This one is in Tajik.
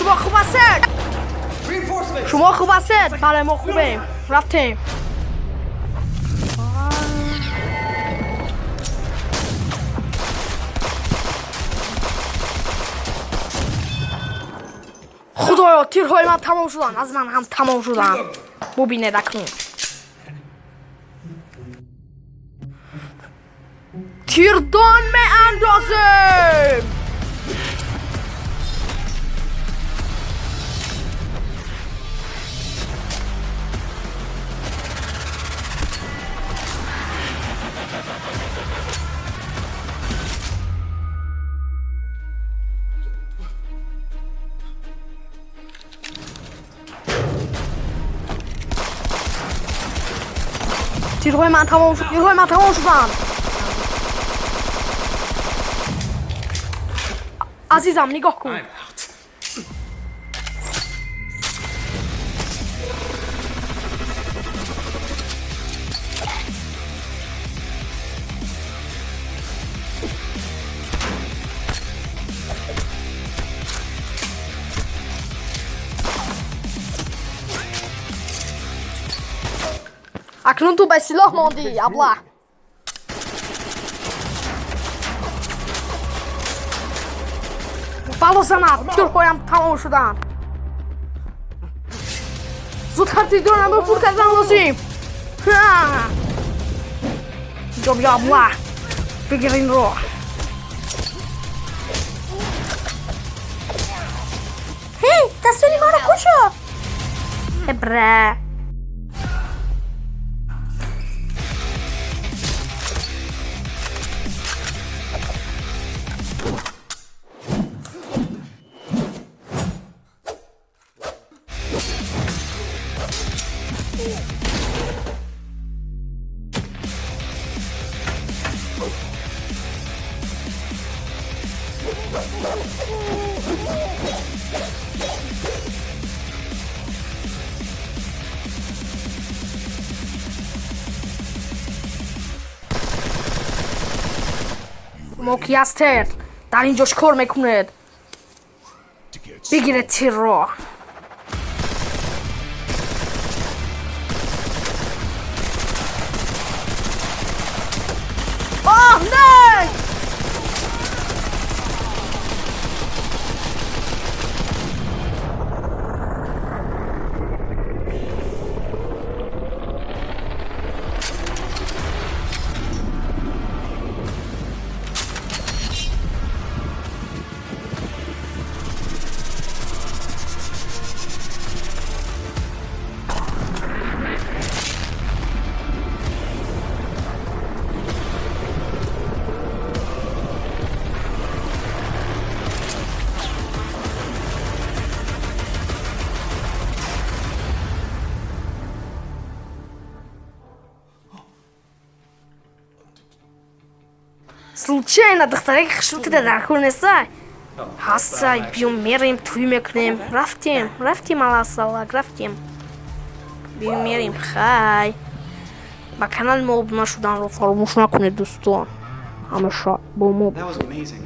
شما خوب هستید؟ شما خوب هستید؟ بله ما خوبیم. رفتیم. خدایا تیرهای من تمام شدن. از من هم تمام شدن. ببینید اکنون تیردان می اندازیم. تیرهای من تمام شد. تیرهای من تمام شدن. عزیزم نگاه کن. اکنون تو به سلاح ماندی ابله. بلا زند، تیرهایم تمام شدن. زودتر تیردانم رو پر کردن لازم. اینجا بیا ابله، بگیر این رو. هی دستوری ما رو کشا ابره. ما کی هستید؟ در اینجا کار میکنید؟ بگیرید تیر رو. آه نه! случайно духтаре хушрӯ ки дар кор нестай ҳастай. Биё мерем, тӯй мекунем. Рафтем, рафтем, аласалак, рафтем, биё мерем. Хай, ба канали мо обуна шуданро фаромӯш накунед, дӯстон. Ҳамеша бо мо. That was amazing.